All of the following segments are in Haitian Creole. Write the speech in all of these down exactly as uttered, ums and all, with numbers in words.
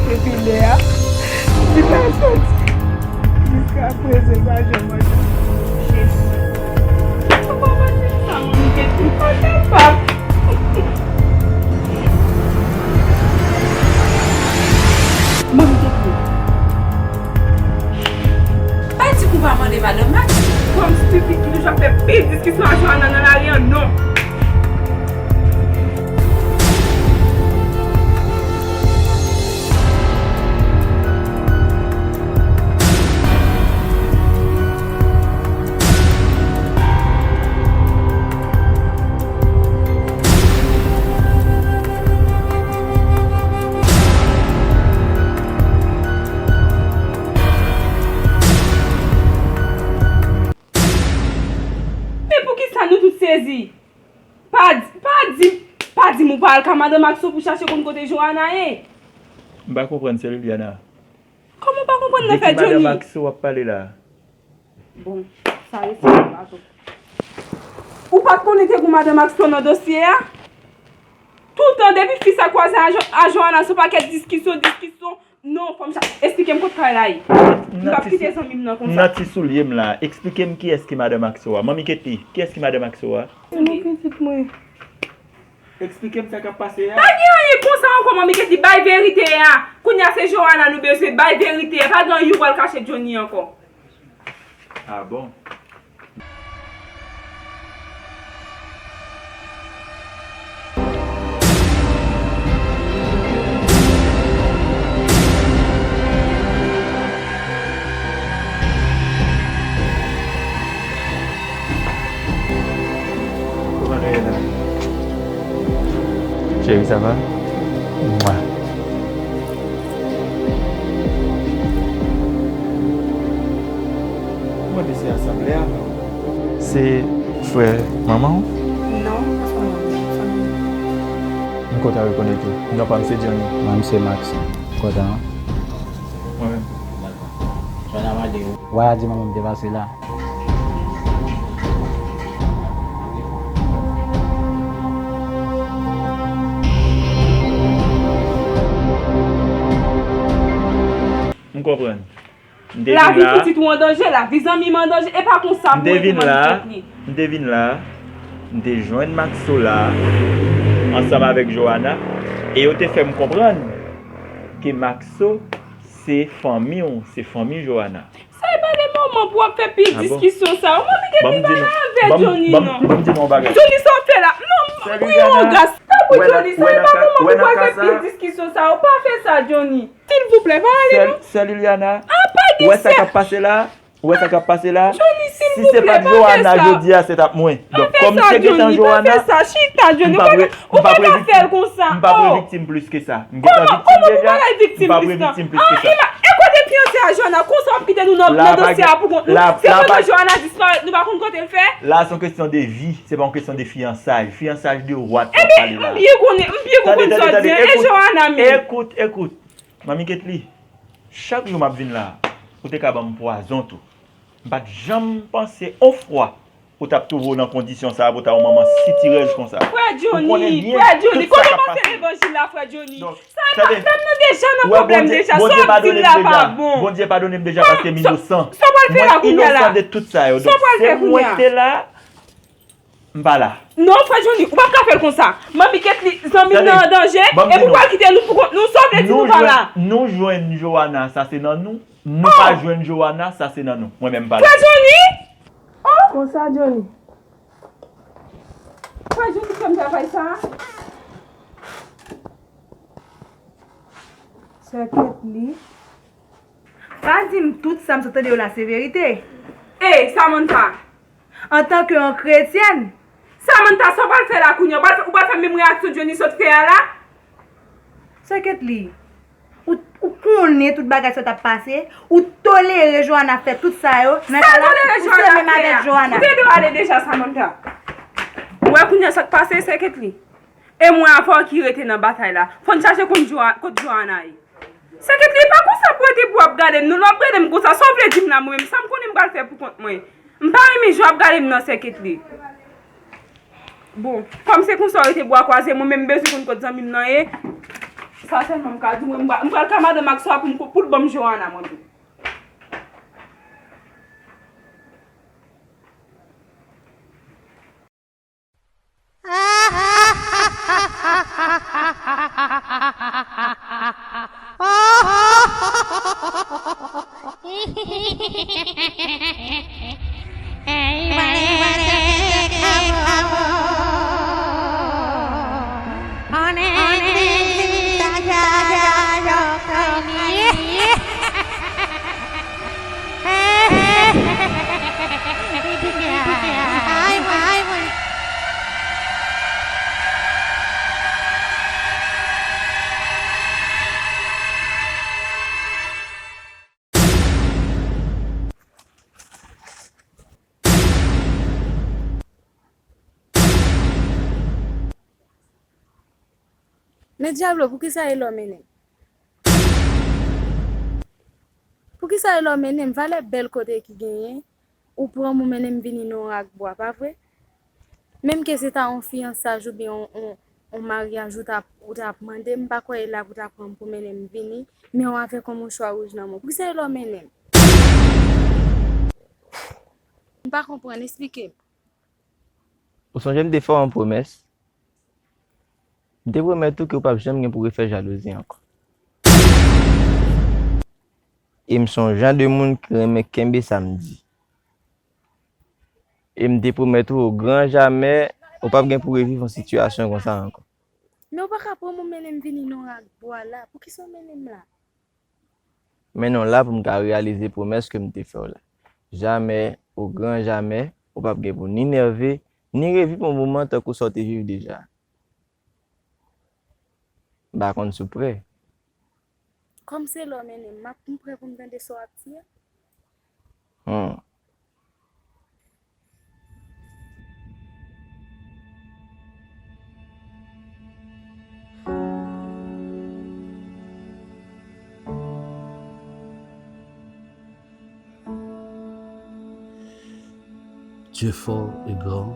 Depi lè a, li pa soti. Jiska prezan, li pa janm antre. Jezi. Kòman mwen di sa, manmi Ketly? M pa kapab. Manmi Ketly. Pa di kou pa mande madanm Max. Kòmsi pitit ki toujou ap fè pil diskisyon ak Johanna nan lari an, non. Men poukisa nou tout sezi? Pa di, pa di, pa di m ou pa al ka madanm Maxo pou chache konn kote Johanna ye. M pa konprann, sè Liliana. Kòman w pa konprann nan fè Johnny? De ki madanm Maxo w ap pale la? Bon, sa resi nan bato. Ou pa t konnen te gon madanm Maxo nan dosye a? Toutan depi fi sa kwaze a Jo-, a Johanna, se yon pakèt diskisyon, diskisyon. Non, fanm sa, esplike m kot kay la ye. M p ap kite zanmi m nan konsa. Nan ti soulye m la, eksplike m kiyès ki madanm Maxo a. Manmi Ketly, kiyès ki madanm Maxo a? Se yon pitit mwen. Eksplike m sa k ap pase a. Pa gen anyen konsa ankò, manmi Ketly, bay verite a. Kounye a se Johanna nou bezwen, bay verite a. Pa gen anyen ou pral kache Johnny ankò. Ah bon? Kòman nou ye la? Cheri, sa va? Mwa. Mwen di se asanble a, non? Se frè manman w? Non, pa frè manman m, fanmi m. M kontan rekonèt ou. Non pa m se Johnny. Mwen, m se Max. Kontan. Mwen menm. Johanna mande w. Wa a di manman m te pase la. M konprann. M te vin la. Lavi pitit ou an danje, lavi zanmi m an danje, e pa konsa pou mwen pou manmi Ketly. M te vin la, m te jwenn Maxo la, ansanm avèk Johanna, e yo te fè m konprann ke Maxo se fanmi w, se fanmi Johanna. Sa e pa de moman pou w ap fè pil diskisyon sa yo. Manmi Ketly pa avè Johnny non. Johnny, sa w fè la? Non, m priye w gras. Tanpri Johnny, sa e pa moman pou w al fè pil diskisyon sa yo. Pa fè sa, Johnny. Silvouplè, pa ale non. Sè Liliana, ou wè sa k ap pase la? Ou wè sa k ap pase la? Johnny, silvouplè, pa fè sa. Si se pa t Johanna jodi a, se t ap mwen. Donk, kòm se gentan Johanna, m p ap re-, m p ap reviktim, m p ap reviktim plis ke sa. M gentan viktim deja, m p ap reviktim plis ke sa. E kote fiyanse a Johanna? Konsa w ap kite nou nan, nan dosye a pou kont nou? Se pandan Johanna disparèt, nou pa konn kote l fè? La, se yon kesyon de vi, se pa yon kesyon de fiyansaj. Fiyansaj de wa t ap pale la. Ebyen, m byen konnen, m byen konprann sa w di an. E Johanna menm? Ekout, ekout. Manmi Ketly, chak jou m ap vin la, ou te ka ban m pwazon tou. M pa t janm panse on fwa ou t ap twouve w nan kondisyon sa a pou w ta yon manman sitirèz konsa. Frè Johnny, frè Johnny, kote w panse levanjil la, frè Johny? Sa e pa, sa m nan deja nan pwoblèm deja, sa w ap di m la pa bon. Bondye padone m deja paske m inosan. Sa w pral fè la kounye a la? Mwen inosan de tout sa yo. Donk, se mwen te la, m pa la. Non, frè Johnny, ou p ap ka fè l konsa. Manmi Ketly, zanmi m nan an danje, epi w pral kite nou pou kont nou, sa w vle di nou pa la? Nou jwenn Johanna, sa se nan nou. Nou pa jwenn Johanna, sa se nan nou. Mwen menm m pa la. Frè Johnny! Oh! Konsa, Johnny. Frè Johnny fè m travay sa a. Sè Ketly. Pa di m tout sa m sot tande yo la se verite. Ey, Samantha! Antanke yon kretyèn. Samantha, sa w pral fè la kounye a? Ou pral fè, ou pral fè menm reyaksyon Johnny sot fè a la? Sè Ketly, ou, ou konnen tout bagay sa t ap pase, ou tolere Johanna fè tout sa yo, nan ka la, ou se menm avèk Johanna. Ou te dwe ale deja, Samantha. Ou wè kounye a sa k pase, sè Ketly? E mwen avè w ki rete nan batay la. Fò n chache konn Joha-, kot Johanna ye. Sè Ketly, e pa konsa pou rete pou w ap gade m non, lè w ap gade m konsa, sa w vle di m la mwen menm, sa m konnen m pral fè pou kont mwen. M pa renmen jan w ap gade m nan, Sè Ketly. Bon, kòm se konsa w rete bwa kwaze, mwen menm m bezwen konn kot zanmi m nan ye. Sa sèlman m ka di w, mwen m pral, m pral ka madanm ak swa pou m, pou l ban m Johanna mwen menm. Men dyablo, poukisa e lè w mennen m? Poukisa e lè w mennen m? Valè bèl kote ki genyen, ou pran m, ou mennen m vini nan yon rak bwa, pa vre? Menm ke se ta yon fiyansaj oubyen yon, yon, yon maryaj ou t ap, ou t ap mande m, m pa kwè e la pou w ta pran m pou mennen m vini, men w avèk yon mouchwa wouj nan men w. Poukisa e lè w mennen m? M pa konprann, esplike m. Ou sonje m te fè w yon pwomès? M te pwomèt ou ke w p ap janm gen pou refè jalouzi ankò. E m se yon jan de moun ki renmen kenbe sa m di. E m te pwomèt ou, o gran jamè, ou p ap gen pou reviv yon sitiyasyon konsa ankò. Men w pa ka pran m ou mennen m vini nan rak bwa la. Poukisa w mennen m la? Mennen w la pou m ka reyalize pwomès ke m te fè w la. Jamè, o gran jamè, ou p ap gen pou ni nève, ni reviv yon moman tankou sa w te viv deja. M pa konn si w prè. Kòm se lè w mennen m, m ap, m prè pou m tande sa w ap di a. Hmm. Dieu fort et grand,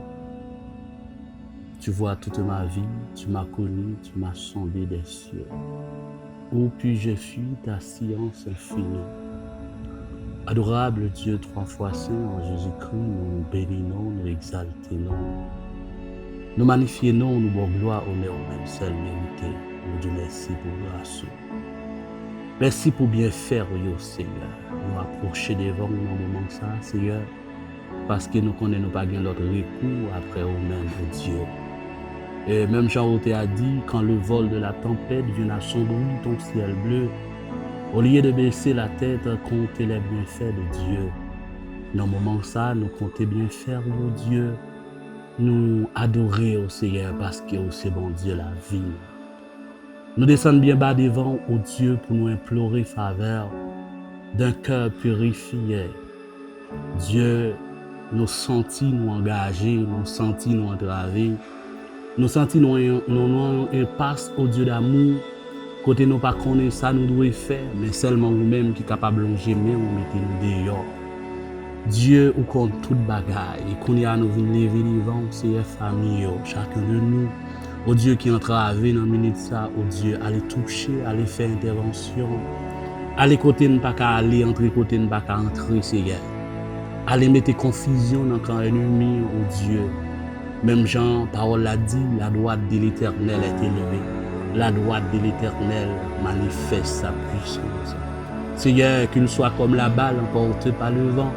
tu vois toute ma vie, tu m'as connu, tu m'as sondé des cieux. Où puis-je fuir ta science infinie? Adorable Dieu trois fois saint, an Jezikri, nou beni non w, nou egzalte non w. Nou manifye non w, nou ba w glwa, onè ou menm sèl merite. Nou di w mèsi pou gras ou. Mèsi pou byenfè w yo, Senyè. Nou apwoche devan w nan moman sa a, Senyè, paske nou konnen nou pa gen lòt rekou apre ou menm, o Dye. E menm jan otè a di, quand le vol de la tempête vient assombrir ton ciel bleu, au lieu de baisser la tête, compte les bienfaits de Dieu. Nan moman sa a, nou konte byenfè w, o Dye. Nou adore w, Senyè, paske w se Bondye lavi nou. Nou desann byen ba devan w, o Dye, pou nou enplore favè w d'un cœur purifié. Dye, nou santi nou angaje, nou santi nou antrave, nou santi nou, nou nan yon enpas, o Dye damou, kote nou pa konnen sa nou dwe fè, men sèlman ou menm ki kapab lonje men w mete nou deyò. Dye, ou konn tout bagay, e kounye a nou vin leve devan w, Seyè, fanmi yo, chacun de nous. O Dye ki antrave nan minit sa, o Dye, ale touche, ale fè entèvansyon. Ale kote n pa ka ale, antre kote n pa ka antre, Seyè. Ale mete konfizyon nan kan ènmi an, o Dye. Menm jan pawòl la di, la droite de l'Éternel est élevée. La droite de l'Éternel manifeste sa puissance. Seigneur, qu'il soit comme la balle emportée par le vent,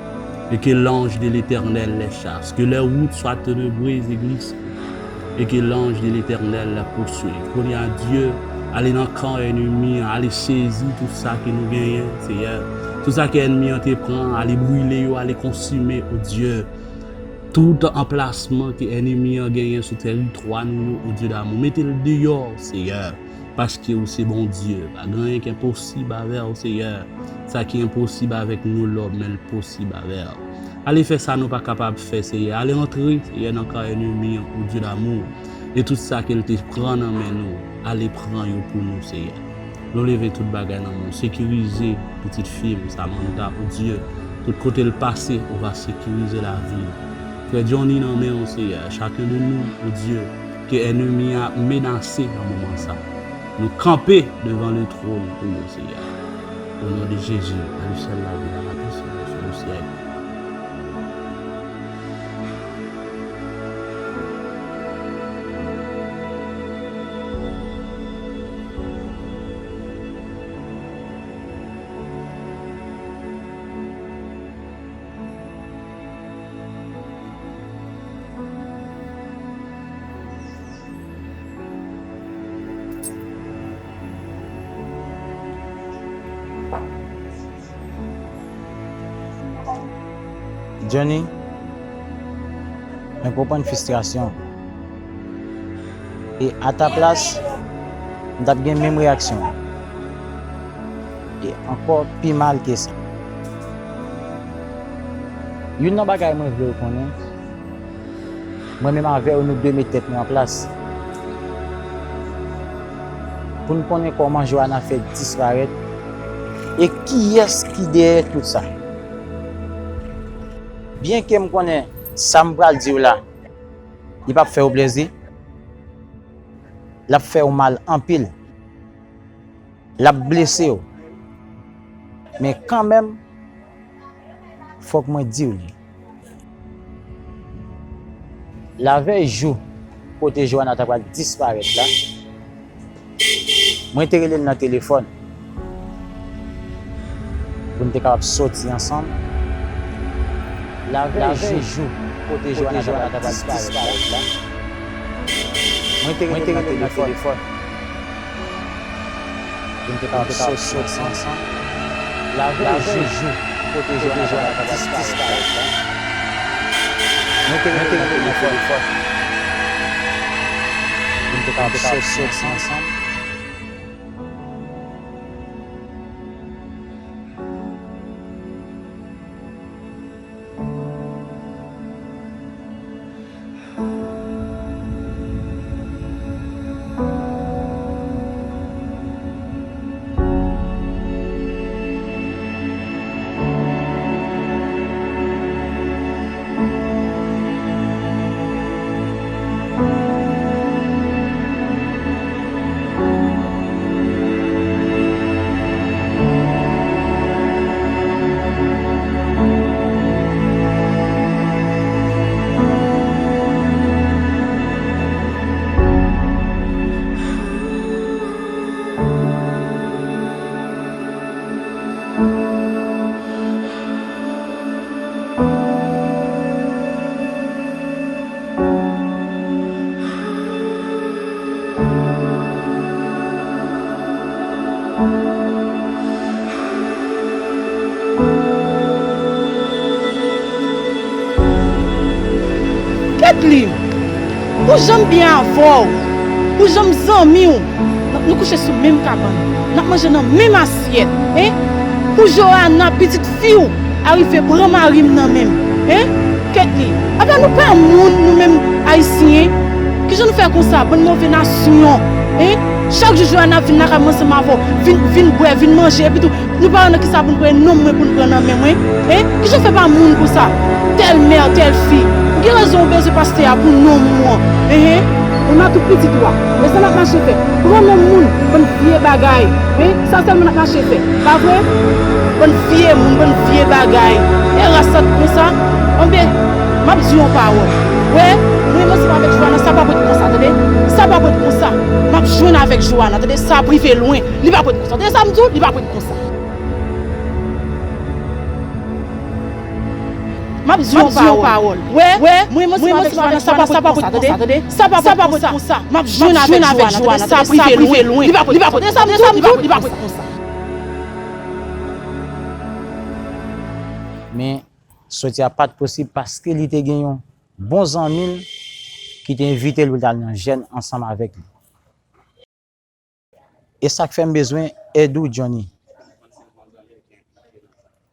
et que l'ange de l'Éternel les chasse. Que leurs routes soient ténébreuses et glissantes, et que l'ange de l'Éternel les poursuive. Kounye a, Dye, ale nan kan ènmi an, ale sezi tout sa ke nou genyen, Seyè. Tout sa ke ènmi an te pran, ale brile yo, ale konsime, o Dye. Tout anplasman ke ènmi an genyen sou tèritwa nou yo, o Dye damou, mete l deyò, Seyè, paske ou se Bondye. Pa gen anyen ki enposib avè w, Seyè. Sa ki enposib avèk nou lòm, men l posib avè w. Ale fè sa nou pa kapab fè, Seyè. Ale antre, Seyè, nan kan ènmi an, o Dye damou. E tout sa ke l te pran nan men nou, ale pran yo pou nou, Seyè. Nou leve tout bagay nan men w. Sekirize pitit fi m, Samantha, o Dye. Tout kote l pase, ou va sekirize lavi l. Frè Johnny nan men w, Seyè. Chacun de nous, o Dye, ke ènmi a menase nan moman sa. Nou kanpe devan le trône pou nou, Seyè. Au nom de Jésus, à lui seul la gloire, la puissance et le siècle. Johnny, mwen konprann fristrasyon w. E a ta plas, m t ap gen menm reyaksyon an. E ankò pi mal ke sa. Youn nan bagay mwen vle w konnen, mwen menm avè w, nou dwe met tèt nou an plas. Pou n konnen kòman Johanna fè disparèt e kiyès ki dèyè tout sa. Byenke m konnen sa m pral di w la, li p ap fè w plezi, l ap fè w mal anpil, l ap blese w. Men kanmenm, fòk mwen di w li. Lavèy jou kote Johanna ta pral disparèt la, mwen te rele l nan telefòn pou n te kapab soti ansanm. Lavèy jou kote Johanna ta pral disparèt la, mwen te rele l nan telefòn pou n te kapab soti ansanm. Lavèy jou kote Johanna ta pral disparèt la, mwen te rele l nan telefòn pou n te kapab soti ansanm. Ketly, pou jan m byen avè w, pou jan m zanmi w, n ap nou kouche sou menm kabann, n ap manje nan menm asyèt, en? Pou Johanna, pitit fi w, arive pran mari m nan men m, en? Ketly, apa nou pa moun, nou menm Ayisyen? Kijan nou fè konsa, bann move nasyon, en? Chak jou Johanna vin lakay mwen ansanm avè w, vin, vin bwè, vin manje, epi tou, nou pa wè nan kisa pou n pran non mwen pou n pran nan men mwen, en? Kijan w fè pa moun konsa? Tèl mè, tèl fi. Ou gen rezon ou bezwen pastè a pou non moun an, enhen. Ou nan tout pitit ou a. E sa n ap mache fè. Pran non moun, bann vye bagay. Wi, sa sèlman n ap mache fè. Pa vre? Bann vye moun, bann vye bagay. E ras sa t konsa. Anben, m ap di yon pawòl. Wè, mwen menm ansanm avèk Johanna, sa p ap ret konsa, tande? Sa p ap ret konsa. M ap jwenn avèk Johanna, tande? Sa ap rive lwen. Li p ap ret konsa. Tande sa m di w? Li p ap ret konsa. M ap di yon pawòl. Wè, wè, mwen menm ansanm avèk Johanna, sa p ap ret konsa, tande? Sa p ap ret konsa. M ap jwenn avèk Johanna, tande? Sa ap rive lwen. Li p ap ret konsa. Tande sa m di w? Li p ap ret konsa. Men, soti a pa t posib paske li te gen yon bon zanmi l ki te envite l pou l t al nan jèn ansanm avèk li. E sa k fè m bezwen èd ou, Johnny,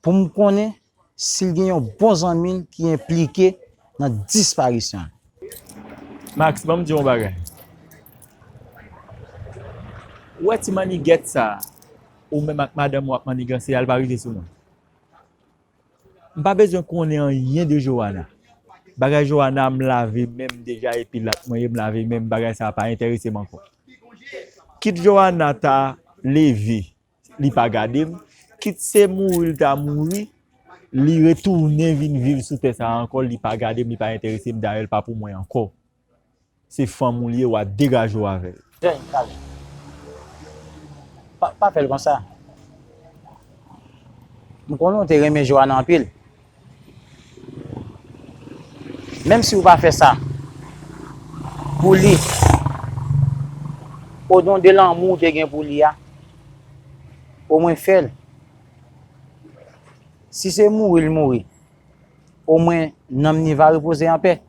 pou m konnen si l gen yon bon zanmi l ki enplike nan disparisyon l. Max, ban m di w yon bagay. Ou wè ti mannigèt sa a, ou menm ak madanm ou ap manniganse a, l pa rive sou mwen. M pa bezwen konnen anyen de Johanna. Bagay Johanna, m lave men m deja, epi lat mwen ye, m lave men m, bagay sa a pa enterese m ankò. Kit Johanna ta leve, li pa gade m. Kit se mouri l ta mouri, li retounen vin viv sou tè sa a ankò, li pa gade m, li pa enterese m, dayè l pa pou mwen ankò. Se fanm ou li ye, w a degaje w avè l. Jay, talè. Pa, pa fè l konsa. M konnen w te renmen Johanna anpil. Menm si w pa fè sa pou li, odon de lanmou w te gen pou li a, omwen fè l. Si se mouri l mouri, omwen nanm ni va repoze anpè.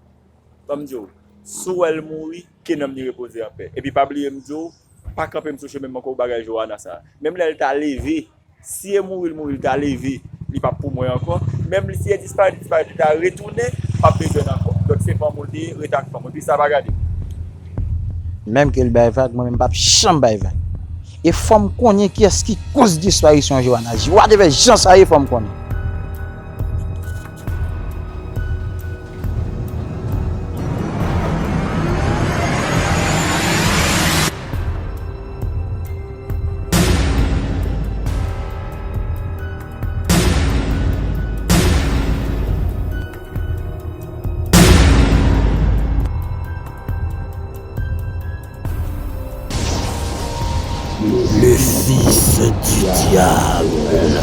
Ban m di w, si w wè l mouri, ke nanm ni repoze anpè. Epi pa bliye m di w, pa kanpe m sou chemen m ankò pou bagay Johanna sa a. Menm lè l ta leve, si e mouri l mouri, l ta leve, li p ap pou mwen ankò. Menm si e disparèt, disparèt, li ta retounen, m p ap bezwen l ankò. Donk se fanm ou l te ye, rete ak fanm ou. Epi sa pa gade m. Menm ke l bay vag, mwen menm m p ap janm bay vag. E fò m konnen kiyès ki koz disparisyon Johanna. Whatever jan sa ye, fò m konnen. Le fils du diable.